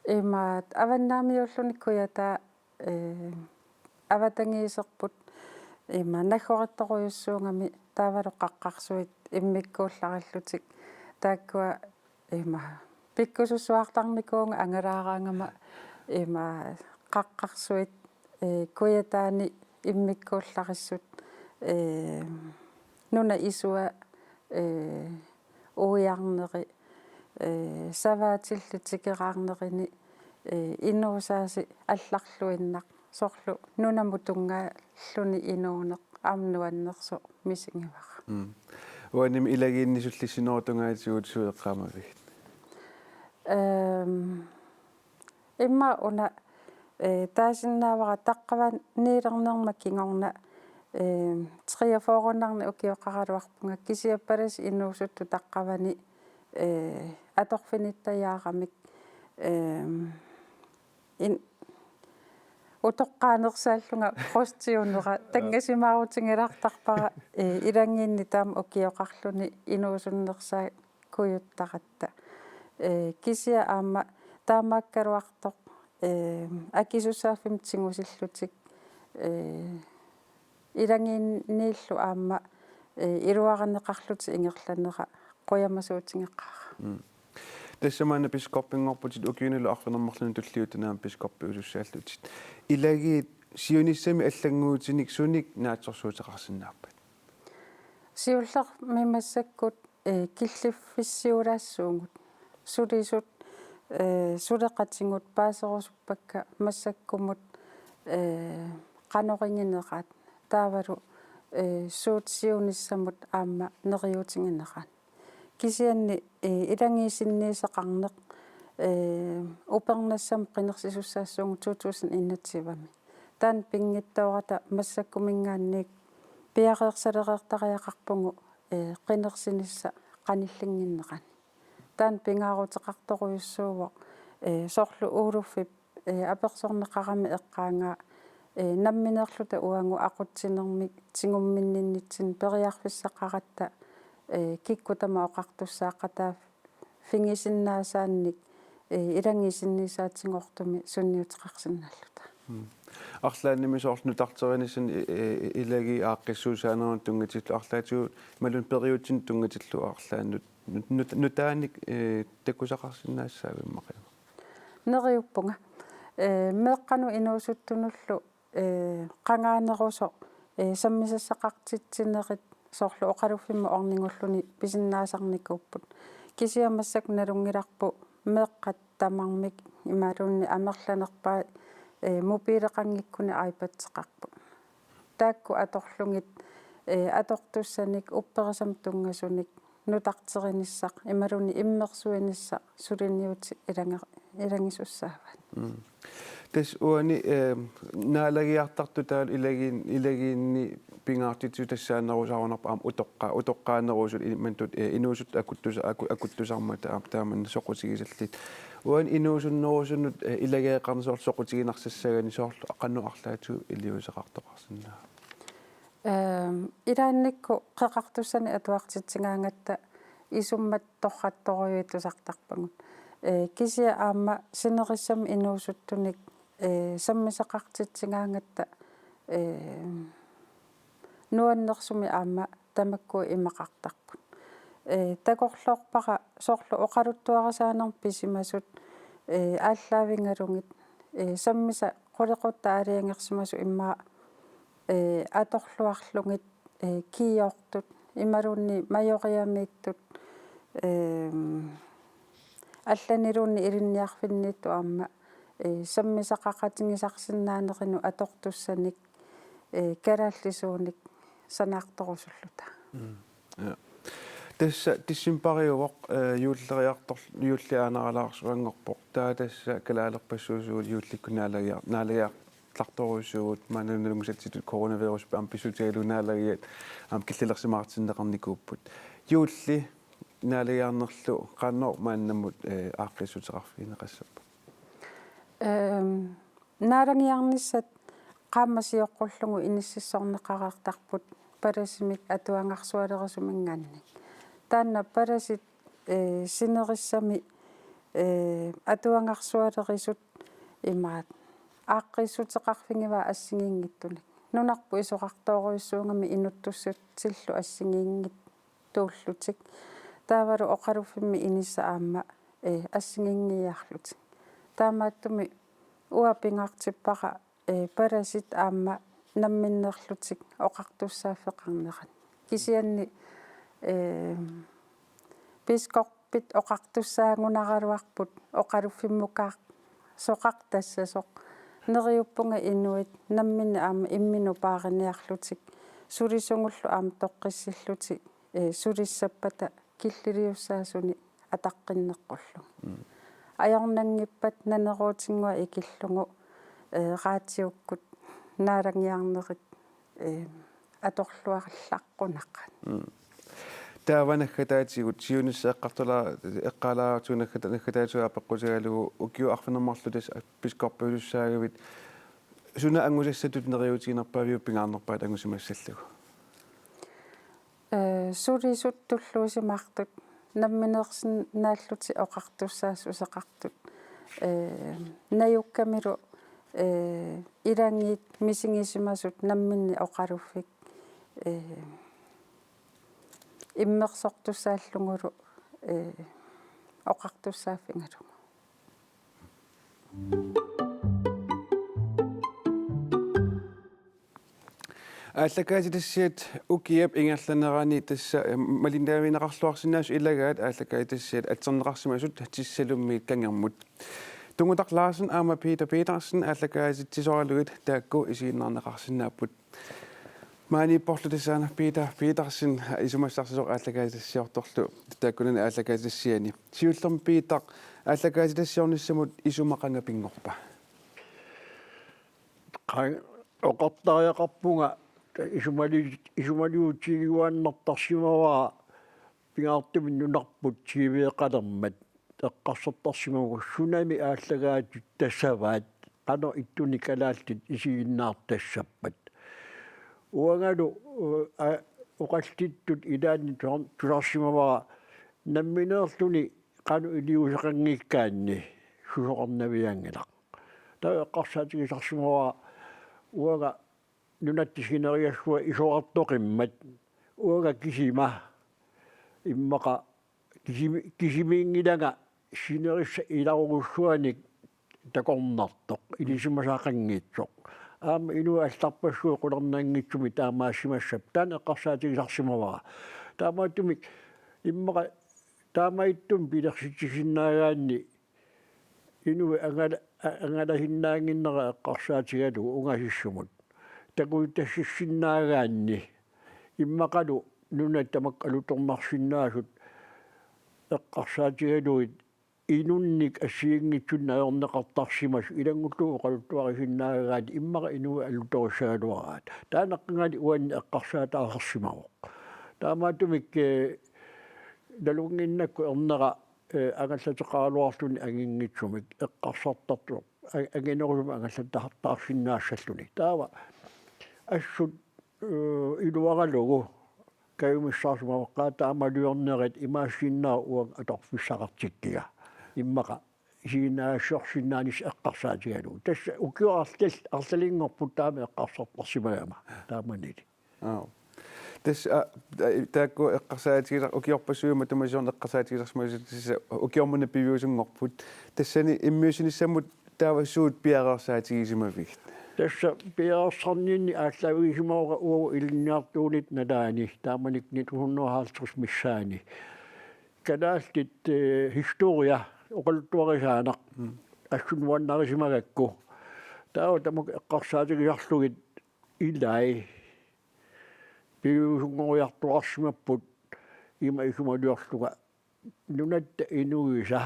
Imaat avannaamiuulluni Kujataa, eh, avatangiiserput ima naggorittorujussuugami taavalu qaqqarsuit immikkuullarillutik taakkua ima pikkusussuartarnikuuvunga angalaaraangama ima qaqqarsuit, eh, Kujataani immikkuullarissut, eh, nunap isua, eh, uiarneri, eh, savaatillit tikeraarnerini, eh, inuusaasi allarluinnaq soorlu nunamut tunngaalluni inuuneq aamma nuannersoq misigivara. Mm. Uanimi ilagiinni sullissinerup tungaatigut suut eqqaamavigit? Ehm, immaqa una, eh, taasinnaavara taqqavaniilernerma kingorna, eh, treogfyrrenarnik ukioqaraluarpunga kisianni palasit inuusuttut taqqavani, eh, atorfinittajaaramik, eh, in-, utoqqaanersaallunga provstiunera tanngassimaarutigilaartarpara, eh, ilagiinni taama ukioqarluni inuusunnersaat kujuttaratta. Eh, kisianni aamma taamaakkaluartoq, eh, akisussaaffimmik tigusillutik, eh, ilagiinniillu aamma, eh, iluarineqarlutik ingerlanera qujamasuutigeqaara. Mm. Tassa maanna biskoppinngorputit ukiunilu arfineq-marlunut tulliuttunut aamma biskoppiusussaallutit. Ilagiit siunissami allannguutinik sunik naatsorsuuteqarsinnaappat? Siullermik massakkut, eh, killiffissiulaassuugut. Sulisut, eh, suleqatigut paaserusuppakka massakkumut, eh, qanorigineraat taavalu, eh, suut siunissamut aamma neriuutigineraat. Kisianni, eh, ilagiit sinniisoqarneq, eh, upernassamut qinersisussaassuugut to tusind enogtyve-mi. Taanna pinngitsoorata massakkuminngaanniit piareersalereertariaqarpugut, eh, qinersinissaq qanillinnginnerani. Taanna pingaaruteqartorujussuuvoq, eh, soorlu Uluffip, eh, apersorneqarami eqqaagaa, eh, nammineerluta uagut aqutsinermik tigumminninnitsinni periarfissaqaratta, eh, kikkut tamarmik oqartussaaqataaffigisinnaasaanik, eh, ilagiit sinniisaatigoortumik sunniuteqarsinnaalluta. Mm. Arlaannimi soorlu nutarterinissannut i-, i-, ilagiit aaqqissuussaanerannut tunngatillugu arlaatigut imaluunniit periutsinut tunngatillugu arlaannut nut-, nut-, nutaanik, eh, takusaqarsinnaassaaviuk immaqa? Neriuppunga. Eh, meeqqanut inuusuttunullu, eh, qangaanerusoq, ee, sammisassaqartitsinerit soorlu oqaluffimmut ornigulluni pisinnaasarnikuupput. Kisianni massakkut nalunngilarput meeqqat tamarmik imaluunniit amerlanerpaat, ee, mobileqanngikkunik iPadeqarput. Taakku atorlugit, ee, atortussanik upperisamik tunngasunik nutarterinissaq imaluunniit immersuinissaq suliniutit ilange-, ilagisussaavaat. Mm. Tassa uani, eh, naalagiartartut taavalu ilagiin-, ilagiinni pingaartitsisut tassaanerusarunarpoq aamma utoqqa-, utoqqaanerusut imattut, eh, inuusuttut akuttusa-, aku-, akuttusarmata aamma taamani soqutigisallit. Uani inuusunnerusunut, eh, ilageeqarneq soorlu soqutiginarsassaginnarnini soorlu qanoq arlaatigut iliuuseqartoqarsinnaava? Ehm, ilaannikkut qeqartussanik atuartitsigaangatta isummat torrattorujuit tusartarpagut. Ee, kisianni aamma sinerissami inuusuttunik, ee, sammisaqartitsigaangatta, ee, nuannersumik aamma tamakku imaqartarput. Ee, takorloorpara soorlu oqaluttuarisaanermut pisimasut, ee, aallaavigalugit, ee, sammisat qulequttat aalajangersimasut immaqa, ee, atorluarlugit, ee, kiiortut, imaluunniit majoriamiittut, ehm, allaniluunniit ilinniarfinniittut aamma, ee, sammisaqaqatigisarsinnaanerinut atortussanik, ee, kalaallisuunik sanaartorusulluta. Mm. Ja. Tassa decembariuvoq, eh, juulleriartor-, juulli aanaralaarsuanngorpoq. Taava tassa kalaalerpassuusugut juullikkut naalagiar-, naalagiartartorujussuuvugut maanna nalunngisatsitut coronavirus aamma pissutigalugu naalagiat aamma killilersimaartinneqarnikuupput. Juulli naalagiarnerlu qanoq maannamut, eh, aaqqissuteqarfigineqassappat? Ehm, naalagiarnissat qaammat sioqqullugu inississorneqareertarput palasimik atuagarsualerisumminngaanniit. Taanna palasit, ee, sinerissami, ee, atuagarsualerisut imaat aaqqissuteqarfigivaat assigiinngitsunik. Nunarput isorartoorujussuugami inuttussatsillu assigiinngitsuullutik. Taavalu oqaluffimmi inissat aamma, ee, assigiinngiiarlutik. Taamaattumik uanga pingaartippara, ee, palasit aamma namminneerlutik oqartussaaffeqarnerat. Kisianni, ee, biskoppit oqartussaagunaraluarput oqaluffimmukaar soqartassasoq. Neriuppunga inuit namminneq aamma imminut paariniarlutik sulisugullu aamma toqqissillutik, ee, sulissappata killiliussaasunik ataqqinneqqullugit. Mm. Ajornanngippat naneruutinnguaq ikillugu, ee, raatiukkut naalagiarnerit, ee, atorluallaqqunaqaat. Mm. Taava naggataatigut siunissaq eqqartula-, eqqaalaartigu naggata-, naggataatigut apeqqutigalugu ukiut arfineq-marluk tassa biskoppiusussaagavit suna angusassatut neriuutiginerpaaviuk pingaarnerpaat angusimassallugu? Ee, sulisut tulluusimaartut, nammineersinnaallutik oqartussaassuseqartut, ee, najukkamilu, ee, ilagiit misigisimasut namminneq oqaluffik, ee, immersortussaallugulu, ee, oqartussaaffigalugu. Aallakaatitassiat ukiap ingerlanerani tassa, eh, malinnaavigineqarluarsinnaasut ilagaat aallakaatitassiat atserneqarsimasut Tissalummiit Kangermut. Tungutaq Larsen aamma Peter Petersen aallakaatitsisoralugit taakku isiginnaarneqarsinnaapput. Maaniipporlu tassaana Peter Petersen isumassarsisoq aallakaatitassiortorlu taakkunani aallakaatitassiani. Siullermik Peter, aallakaatitassiornissamut isuma qanga pinngorpa? Qan-, oqartariaqarpunga isumali-, isumaliutigiuaannartarsimavara pingaartumik nunarput T V-qalermat eqqarsartarsimavugut sunami aallakaatitassavaat qanoq ittunik kalaallit isiginnaartassappat. Uangalu, eh, a-, oqallittut ilaanni tusar-, tusarsimavara nammineerluni qanoq iliuuseqanngikkaanni susoqarnavianngilaq. Taava eqqarsaatigisarsimavara uanga nunatta sineriassua isorartoqimmat uanga kisima immaqa kisimi-, kisimiinngilanga sinerissap ilarujussuanik takornartoq, ilisimasaqanngitsoq. Aamma inuit allarpassuit qularnanngitsumik taamaassimassappat taanna eqqarsaatigisarsimavara. Taamaattumik immaqa taamaattumik pilersitsisinnaagaanni inuit angala-, a-, angalasinnaannginnera eqqarsaatigalugu ungasissumut. Takutitassissinnaagaanni immaqalu nunat tamakku alutornarsinnaasut eqqarsaatigalugit inunnik assigiinngitsunik ajorneqartarsimasut ilanngullugu oqaluttuarisinnaagaanni immaqa inuit alutorissagaluaraat. Taannaqqangali uanni eqqarsaataasarsimavoq. Taamaattumik, eh, nalunnginnakku ernera, eh, angallateqaraluarluni anginngitsumik eqqarsartartoq a-, anginerusumik angallattaarsinnaassalluni. Taava assut, eh, iluaralugu kajumissaarsimavoq qaa taamaaliornerit imaassinnaavoq uanga atorfissaqartikkiga. Immaqa isiginnaagassiorsinnaanissaq eqqarsaatigalugu. Tassa ukioq arlal-, arlalinngorput taama eqqarsartarsimagama taamanili. Aap. Tassa, a, ta-, taakku eqqarsaatigisar-, ukiorpassuit matuma siorna eqqarsaatigisarsimasut tassa ukiormanna piviusunngorput. Tassani immiussinissamut taava suut piareersaatigisimavigit? Tassa piareersarninni aallaavigisimavugut uagut ilinniartuunit nalaani taamanikkut nitten hundrede og halvtreds missaani. Kalaallit, eh, historia oqaluttuarisaaneq. Mm. Assut nuannarisimagakku. Taava tamakku eqqarsaatigisarlugit ilai piviusunngoriartorsimapput ima isumaliorlunga nunatta inuisa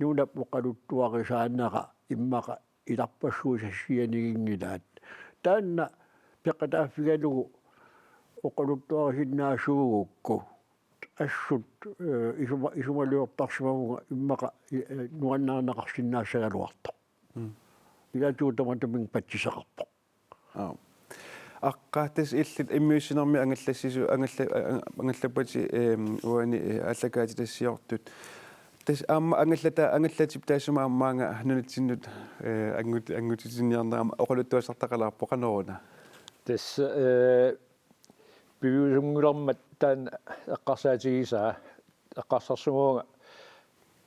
nunap oqaluttuarisaanera immaqa ilarpassuit sassianiginngilaat. Taanna peqataaffigalugu oqaluttuarisinnaasuugukku assut, eh, isuma-, isumaliortarsimavunga immaqa, eh, nuannarineqarsinnaassagaluartoq. Mm. Ilaatigut tamatumunnga patsiseqarpoq. Aap. Aqqa, tassa illit immiussinermi angallassisu-, angalla-, a-, a-, angallappatit, ehm, uani, eh, aallakaatitassiortut. Tassa aamma angallata-, angallatip taassuma aamma maanga nunatsinnut, eh, angut-, angutinniarnerama oqaluttuassartaqalaarpoq, qanoruna? Tassa, eh, piviusunngulermat taanna eqqarsaatigisaa, eqqarsarsimavunga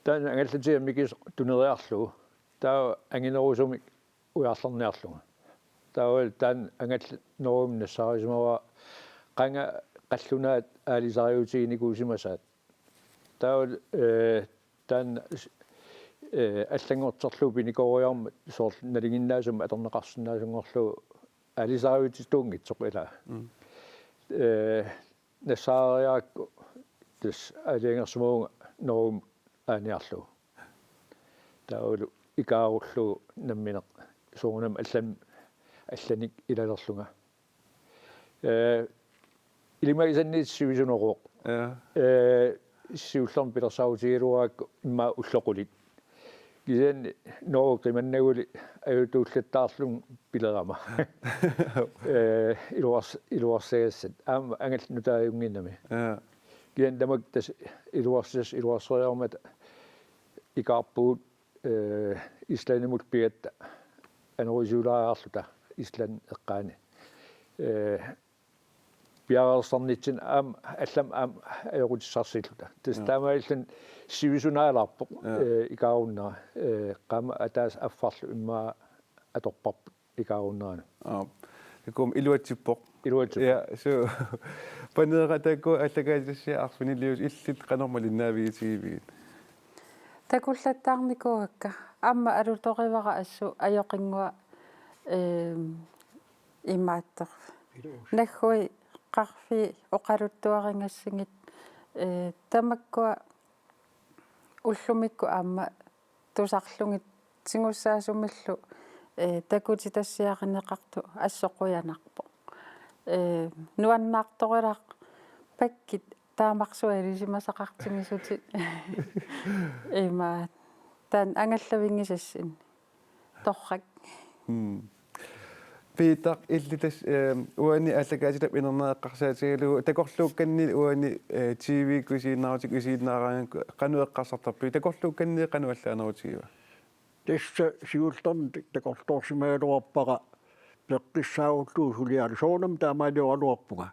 taanna angallatiga mikisoq tuneriarlugu. Taava anginerusumik ujarlerniarlunga. Taavalu taanna angallat Norgemi nassaarisimavara qanga qallunaat aalisariutiginikuusimasaat. Taavalu, eh, taanna s-, eh, allanngorterlugu pinikooriarmat soorlu nalinginnaasumik atorneqarsinnaasunngorlugu aalisariutituunngitsoq ilaa. Mm. Eh, nassaariarakku tassa aalajangersimavunga Norgemi aaniarlugu. Taavalu ikaarullugu nammineq soorunami allan-, allanik ilalerlunga. Eh, ilimagisanniit sivisuneruvoq. Ja. Eh, siullermik pilersaarutigigaluarakku immaqa ullut qulit. Kisianni Norge qimannaguli ajutuullattaarlunga pilerama. Eh, iluars-, iluarsagassat. Aamma angallat nutaajunnginnami. Ja. Kisianni tamakku tassa iluarsisassat iluarseriarmata ikaarpugut, eh, Islandimut pigatta anorisiulaariarluta Island eqqaani. Eh, piareersarnitsinni aamma allamik aamma ajoqutissarsiulluta. Tassa Ja. taamaalilluni sivisunaalaarpoq, Ja. eh, ikaarunnera. Eh, qaammat ataaseq affarlu immaqa atorparput ikaarunnera. Aap. Takuuk iluatsippoq. Iluatsippoq. Ja, suu. Paneeraq, takuuk aallakaatitassiaq arfiniliusoq, illit qanormi malinnaavigitigiviuk? Takullattaarnikuuakka. Aamma alutorivara assut ajoqinngua, ehm, imaattoq. Nagguit qarfii oqaluttuarigassigit, eh, tamakkua ullumikkut aamma tusarlugit tigussaasumillu, eh, takutitassiarineqartut assut qujanarpoq. Eh, nuannaartorilaarpoq pakkit taamarsuaq ilisimasaqartimisutit. Ima taanna angallavigisassinni. Torrak. Mm. Peter, illit tassa, eh, uani aallakaatitap inernera eqqarsaatigalugu takorluukkanni uani, eh, T V-kkut isiginnaarutit isiginnaaraangakku qanoq eqqarsartarpigit, takorluukkanni qanoq allaanerutigivaa? Tassa siullermik takorloorsimagaluarpara peqqissaarullugu sulialu soorunami taamaalioraluarpunga.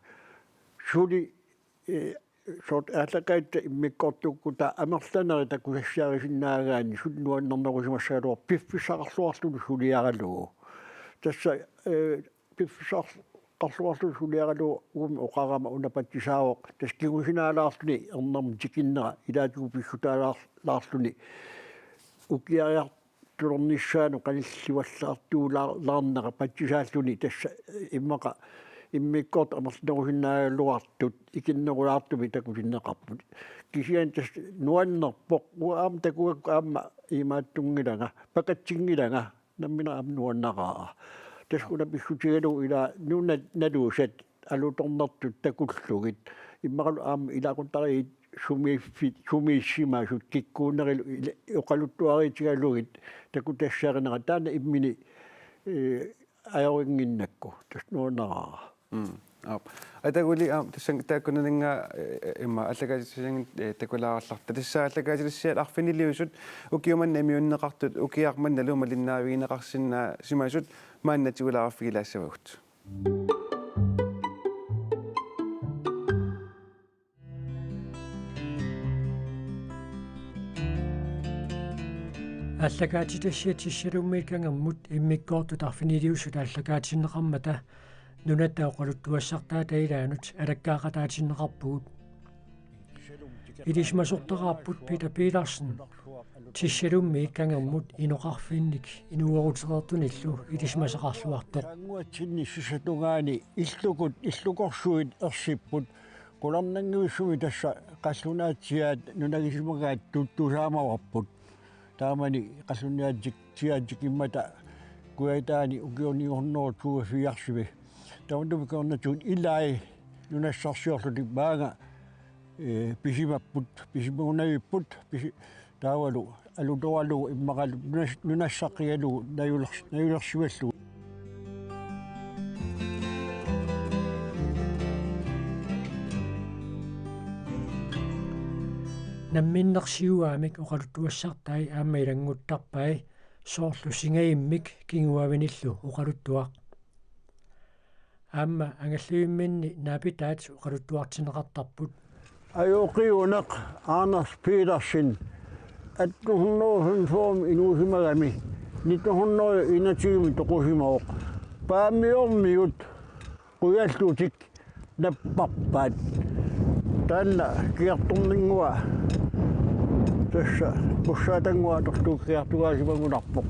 Suli, eh, soorlu aallakaatitat immikkoortukkutta amerlanerit takusassiarisinnaagaanni suli nuannernerusimassagaluarpoq piffissaqarluarluni suliaralugu. Tassa ee, piffissaqarluarluni suliaralugu uuma oqarama una patsisaavoq, tassa kingusinaalaarluni ernermik tikinnera ilaatigut pissutaalaar-, laarluni ukiariartulernissaanut qanillivallaartuulaar-, laarnera patsisaalluni, tassa immaqa immikkoortut amerlanerusinnaagaluartut ikinnerulaartumik takutinneqarput. Kisianni tassa nuannerpoq, uanga aamma takugakku aamma imaattunngilanga, pakatsinngilanga, nammineq aamma nuannaraa. Tassa una pissutigalugu ilaa nunat naluusat alutornartut takullugit, immaqalu aamma ilaqutariit sumiiffit, sumiissimasut kikkuunerilu ila-, oqaluttuariitigalugit takutassarinerat, taanna imminut, ee, ajorinnginnakku, tassa nuannaraa. Mm. Aap. Ataguli, aap, tassa taakkunaninnga, ee, immaqa aallakaatitassiaanngitsut, ee, takulaarallarta. Tassa aallakaatitassiat arfiniliusut ukiut manna immiunneqartut ukiaq mannalu malinnaavigineqarsinnaasimasut maanna tigulaarfigilaassavagut. Aallakaatitassiat Tissalummiit Kangermut immikkoortut arfiniliusut aallakaatinneqarmata Nunatta Oqaluttuassartaata ilaanut alakkaaqataatinneqarpugut. Ilisimasortaqarput Peter Petersen Tissalummiit Kangermut inoqarfinnik inuerutereertunillu ilisimasaqarluartoq. Taannguatsinni sisatungaani illukut, illukorsuit ersipput, qularnanngivissumik tassa qallunaatsiaat nunagisimagaat tuttusaamavarput. Taamani qallunaatsiaat tikimmata Kujataani ukioq nitten hundrede toogfirsimi. Tamatuma kingornatigut ilai nunassarsiorlutik maanga, ee, pisimapput, pisimagunavipput, pisi-, taavalu alutoralugu immaqalu nunas-, nunassaqqigalugu najulers-, najulersimallugu. Namminneq siuaamik oqaluttuassartai aamma ilannguttarpai, soorlu singavimmik kinguavinillu oqaluttuaq. Aamma angallivimminni naapitaat oqaluttuartinneqartarput. Ajoqiuneq Anders Petersen atten hundrede og femogfyrre inuusimagami nitten hundrede og enogtyve toqusimavoq. Paamiormiut qujallutik napparpaat. Taanna Kiartornannguaq tassa Qussaatannguaq atorlugu kiartugaasimagunarpoq.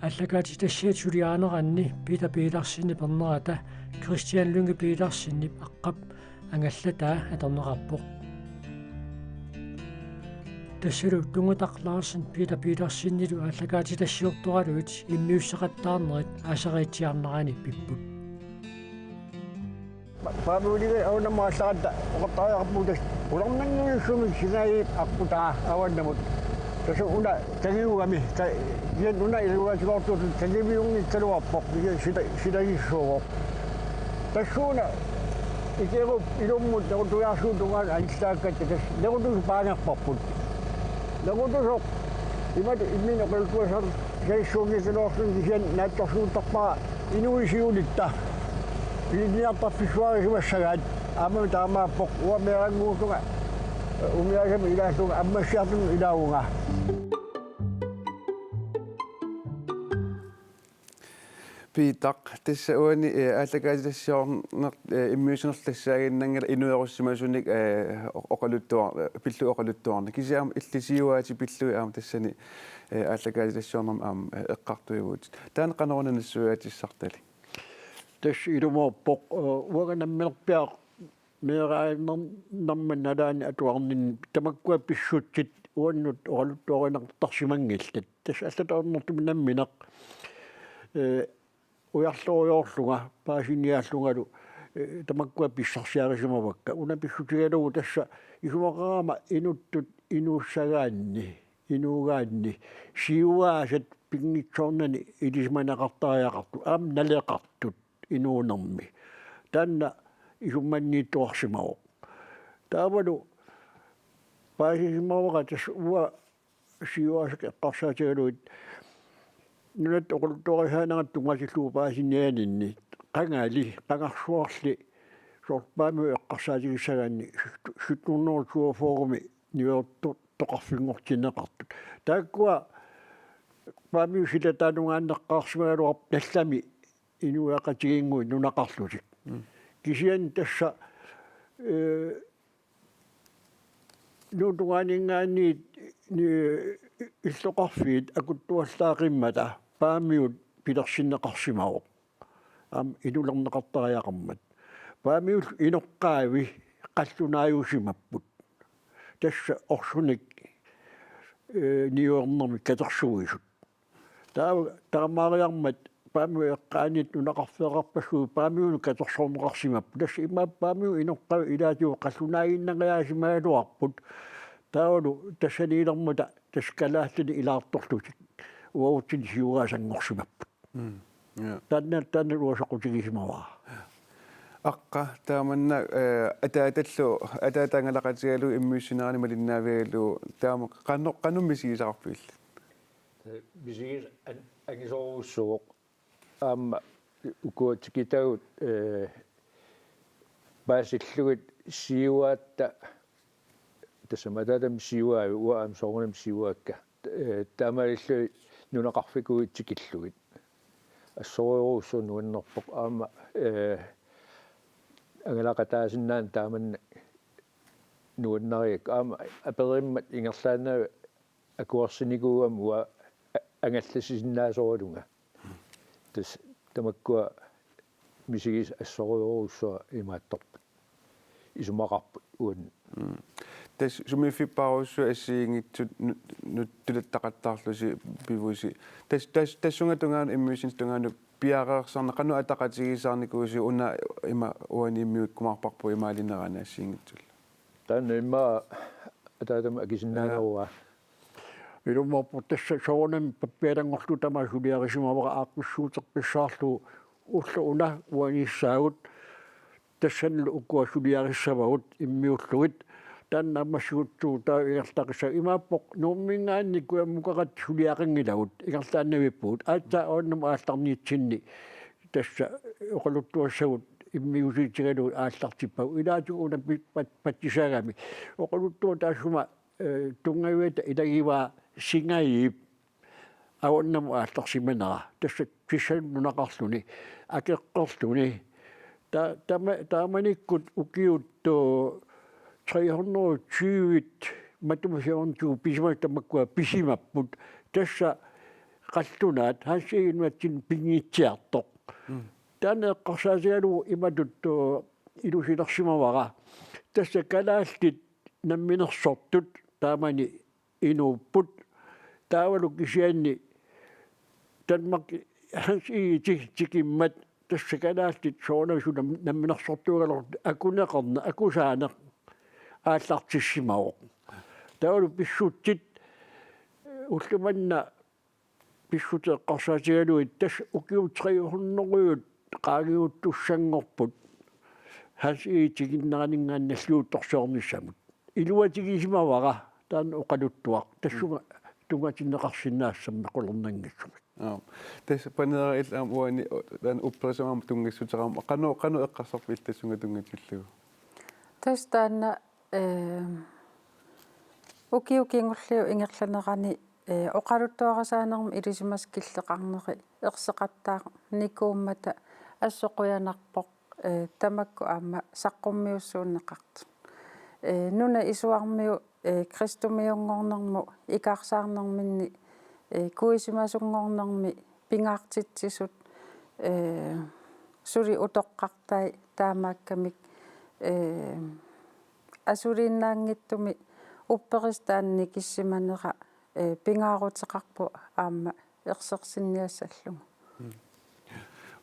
Aallakaatitassiat suliarineranni Peter Petersenip ernerata Christian Lynge Petersenip aqqap angallataa atorneqarpoq. Tassalu Tungataq Larsen Peter Petersenilu aallakaatitassiortoraluit immiusseqattaarnerit aasariitsiarnerani pipput. Pa-, Paamiuliga avannammut aallaratta oqartariaqarpugut tassa qularnanngivissumik singaviip aqqutaa avannamut. Tassa una kangigugami, ka-, kisianni una iluaatigoortuusut kangiviunngikkaluarpoq, kisianni sila-, silagissuuvoq. Tassuuna ikerup ilummut nerutujaarsuup tungaanut anillaakkakka tassa nerutusut paangerparput. Nerutusoq imatut imminut oqaluttuassar-, -salissuunngikkaluarluni kisianni naatsorsuuttarpara inuit siulitta. Piginniartarfissuarisimassagaat aamma taamaappoq, uanga meerannguullunga, umiaasami ilaallunga ammassiartunut ilaavunga. Peter, tassa uani, eh, aallakaatitassiorneq, eh, immiussinerlu tassaaginnanngilaq inuerussimasunik, eh, oqaluttuar-, eh, pillugu oqaluttuarneq. Kisianni aamma illit siuaatit pillugit aamma tassani, eh, aallakaatitassiornermi aamma, eh, eqqartuivutit. Taanna qanoruna nassuiaatissartalik? Tassa ilumoorpoq, eh, uanga namminerpiaq meeraanerma nalaani atuarninni tamakkua pissutsit uannut oqaluttuarineqartarsimanngillat. Tassa allatut ajornartumik nammineq, eh, ujarlerujoorlunga, paasiniaallungalu, eh, tamakkua pissarsiarisimavakka. Una pissutigalugu tassa isumaqarama inuttut inuussagaanni, inuugaanni, siuaasat pinngitsoornani ilisimaneqartariaqartut, aamma naleqartut inuunermi. Taanna isummanniittoqarsimavoq. Taavalu paasisimavara tassa uanga siuaasat eqqarsaatigalugit nunatta oqaluttuarisaanerata tunngatillugu paasinianinni qangali, qangarsuarli soorlu Paamiut eqqarsaatigissagaanni sytten hundrede toogfyrremi niuertoqarfinngortinneqartut. Taakkua Paamiut silataanungaanneqqaarsimagaluarput nallami inuiaqatigiinnguit nunaqarlutik. Mm. Kisianni tassa, eh, nuup tungaaninngaanniit ni-, illoqarfiit akuttuallaaqimmata Paamiut pilersinneqarsimavoq. Aamma inulerneqartariaqarmat. Paamiullu inoqqaavi qallunaajusimapput. Tassa orsunik, eh, niuernermik katersuisut. Taava taamaariarmat Paamiut eqqaanit nunaqarfeqarpassuit Paamiunut katersorneqarsimapput. Tassa imaappoq Paamiut inoqqaavi ilaatigut qallunaaginnariaasimagaluarput. Taavalu tassaniilermata tassa kalaallinik ilaartorlutik uagutsinnut siuariaasanngorsimapput. Mm. Ja. Taanna, taanna uanga soqutigisimavara. Aqqa, taamanna, eh, ataatallu, ataata angalaqatigalugu immiussinerani malinnaavigalugu, taama qanoq, qanoq misigisaqarpigillit? Misigis-, an-, angisoorujussuuvoq. Aamma ukua tikitagut, eh, paasillugit siuaatta, tassami ataatami siuaavi, uanga aamma soorunami siuaakka. Eh, taamaalillugit nunaqarfikuit tikillugit. Assorujussuaq nuannerpoq aamma, eh, angalaqataasinnaaneq taamannak nuannarigakku. Aamma aperimmat ingerlaannaq akuersinikuugama uanga a-, angallassisinnaasoralunga. Tassa tamakkua misigisat assorujussuaq imaattorput. Isumaqarput uani. Mm. Tassa sumiiffippaarusussaavusi assigiinngitsut nu-, nu-, tulattaqattaarlusi pivusi. Tassa, tassa, tassunga tungaanut immiussinerata tungaanut piareersarneq qanoq ataqatigiissaarnikuuisiuk una ima uani immiukkumaarparput imaalinerani assigiinngitsullu? Taanna immaqa ataatama akisinnaanerua. Ilumoorpoq tassa soorunami pappialanngorlugu tamaat suliarisimavara aaqqissuuteqqissaarlugu ulloq una uanissaagut tassanilu ukua suliarissavagut immiullugit. Taanna aamma siguttugut taava ingerlaqissaaq imaappoq Nuumminngaanniit kujammukaqatta suliaqanngilagut ingerlaannavippugut. Aatsaat avannamut aallarniitsinni tassa oqaluttuassagut immiusiutigalugit aallartippagut. Ilaatigut una pi-, pat-, patsisagami. Oqaluttuaq taassuma, eh, tunngaviata ilagivaa Singajiip avannamut aallarsimanera. Tassa pissanut nunaqarluni, akeqqerluni. Ta-, tama-, taamanikkut ukiut, eh, tre hundrede tyve matuma fjorten pisimasagut tamakkua pisimapput. Tassa qallunaat Hans Egede nunatsinni pinngitsoortoq. Mm. Taanna eqqarsaatigalugu imatut, eh, ilusilersimavara. Tassa kalaallit namminersortut taamani inuupput. Taavalu kisianni Danmark Hans Egede ti-, tikimmat tassa kalaallit soorunami suna nam-, namminersortuugaluartut akuneqarneq, akusaaneq aallartissimavoq. Taavalu pissutsit ulloq manna pissutsit eqqarsaatigalugit tassa ukiut tre hundrede qaangiuttussanngorput Hans Egede tikinneraninngaanniit nalliuttorsiornissamut. Iluatigisimavara taanna oqaluttuaq. Tassunga tunngatinneqarsinnaassammat qularnanngitsumik. Aap. Tassa paneeraq illit aamma uani, o-, taanna upperisamik aamma tunngassuteqarama. Qanoq, qanoq eqqarsarpigillit tassunga tunngatillugu? Tassa taanna, eh, ukiut kingulliit ingerlaneranni, eh, oqaluttuarisaanermut ilisimasat killeqarneri erseqattaarnikuummata assut qujanarpoq, eh, tamakku aamma saqqummiussuunneqartut. Eh, nunap isuarmiut, eh, kristumiunngornermut ikaarsaarnerminni, eh, kuisimasunngornermi pingaartitsisut, eh, suli utoqqartai taamaakkamik, eh, asuliinnaanngitsumik upperisaq taanna nikissimanera, eh, pingaaruteqarpoq aamma ersersinniassallugu. Mm.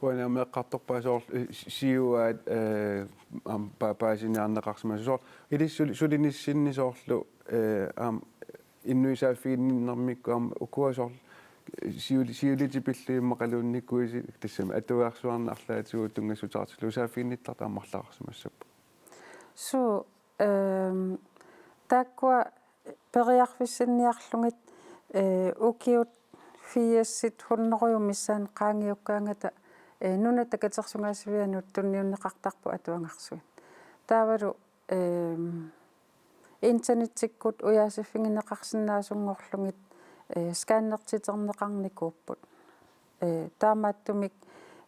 Uani aamma eqqartorpaa soorlu, eh, si-, siuaat, eh, aamma pa-, paasiniarneqarsimasut soorlu. Ilissi suli-, sulinissinni soorlu, eh, aamma inuit saaffiginninnermikkut aamma ukua soorlu, eh, siuli-, siulitit pillugit immaqaluunniit kuisit tassami atugarsuarneq arlaatigut tunngassuteqartillugu saaffiginnittartut aamma arlaqarsimassapput. Suu, ehm, taakkua periarfissinniarlugit, eh, ukiut firsit hundredet missaanni qaangiukkaangata, eh, Nunatta Katersugaasivianut tunniunneqartarput atuagarsuit. Taavalu, ehm, internettikkut ujaasiffigineqarsinnaasunngorlugit, eh, scannertiterneqarnikuupput. Eh, taamaattumik,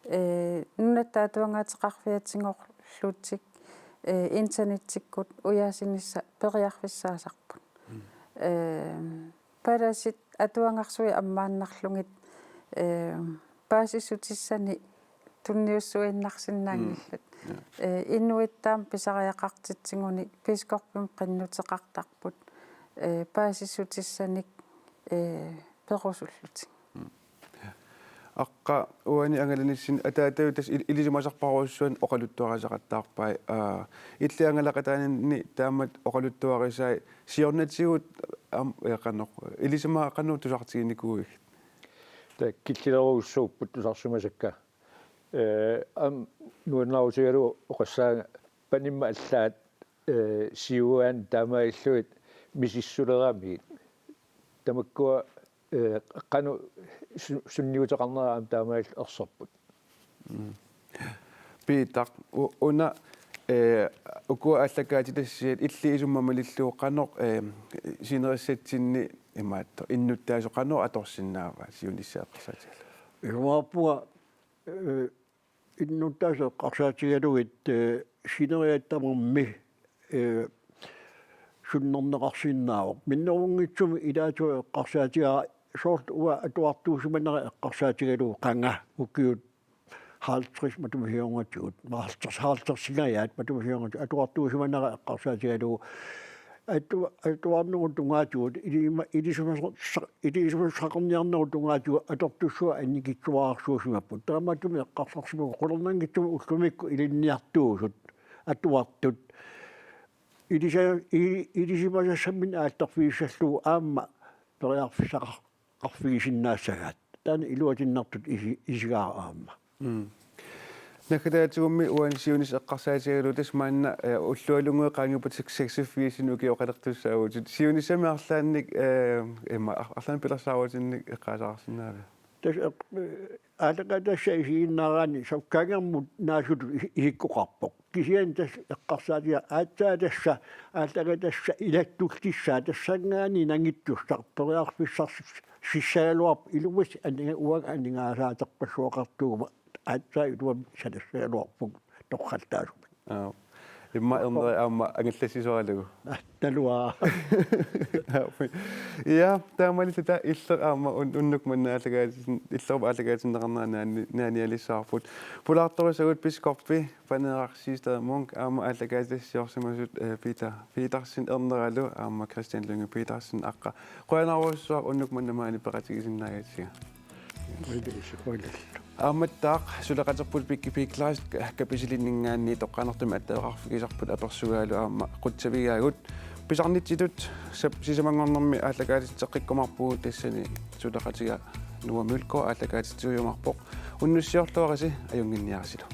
eh, nunatta atuagaateqarfiatigorlutik, eh, internettikkut ujaasinissaq periarfissaasarput. Mm. Eh, palasit atuagarsuit ammaannarlugit, eh, paasissutissanik tunniussuinnarsinnaanngillat. Mm. Ja. Eh, inuit taama pisariaqartitsigunik biskoppimik qinnuteqartarput, eh, paasissutissanik, eh, perusullutik. Mm. Aqqa uani angalanissinni ataataga tassa il-, ilisimasarparujussuarnik oqaluttuarisaqattaarpai, aa, illit angalaqataaninni taamatut oqaluttuarisai siornatigut am-, ee, qanoq, ilisimaat qanoq tusartiginikuuigit? Taava killilerujussuupput tusarsimasakka. Ee, aamma nuannaarutigalugu oqassaanga panimma allaat, ee, siuaanni taamaalillugit misissuleramigit. Tamakkua, ee, qanoq su-, sunniuteqarnera aamma taamaalillutik erserput. Mm. Piitaq, u-, una, ee, ukua aallakaatitassiat illit isummat malillugu qanoq, ee, sinerissatsinni imaattoq innuttaasoq qanoq atorsinnaava siunissaq eqqarsaatigalugu? Isumaqarpunga, ee, innuttaasoq eqqarsaatigalugit, ee, sineriak tamarmi, ee, sunnerneqarsinnaavoq. Minnerunngitsumik ilaatigut eqqarsaatigaara soorlu uanga atuartuusimanera eqqarsaatigalugu qanga ukiut halvtreds matuma siornatigut, halvtreds, halvtredsingajaat matuma siornatigut atuartuusimanera eqqarsaatigalugu. Atu-, atuarnerup tungaatigut, ilima-, ilisimasoq-, ilisimasaqarniarnerup tungaatigut atortussuat annikitsuararsuusimapput. Taamaattumik eqqarsarsimapput qularnanngitsumik ullumikkut ilinniartuusut, atuartut. Ilisa-, i-, ilisimasassamminnik aallarfigissallugu aamma periarfissaqar-, qarfigisinnaassagaat. Taanna iluatinnartutut isi-, isigaara aamma. Mm. Naggataatigummi uani siunissaq eqqarsaatigalugu tassa maanna, eh, ullualunnguit qaangiuppata seksogfirsinik ukioqalertussaavutit. Siunissami arlaannik, eh, imma ar-, arlaannik pilersaarutinnik eqqaasaqarsinnaaviuk? Tassa eq-, eh, aallakaatitassaq isiginnaaraanni sukkaangermut naasutut isi-, isikkoqarpoq. Kisianni tassa eqqarsaatigaara aatsaat tassa aallakaatitassaq ilattullissaaq tassanngaanniit nangittussaq periarfissarsis-, sissagaluarpoq ilummut aninga-, uanga aningaasaaterpassuaqartuuguma aatsaat iluamik sanassagaluarpugut torrallaasumik. Aap. Immaqa erneri aamma angallassisoralugu. Naluara. Ja, taamaalilluta Illeq aamma un-, unnuk manna aallakaatin-, Illerup aallakaatinneqarnera naani-, naanialissavarput. Pulaartorusagut biskoppi Paneeraq Siegstad Munk aamma aallakaatitassiorsimasut, eh, Peter Petersen erneralu aamma Christian Lynge Petersen aqqa. Qujanarujussuaq unnuk manna maani peqatigisinnaagatsigu. Qujanarujussuaq. Aammattaaq suleqaterput Piggy Pigg Class kapisilinninngaanniit toqqaannartumik attaveqarfigisarput apersugaalu aamma qutsavigaagut. Pisarnitsitut sap-, sisamanngornermi aallakaatitseqqikkumaarpugut, tassani suleqatiga Noah Mølgaard aallakaatitsiujumaarpoq. Unnussiorluarisi ajunnginniarisilu.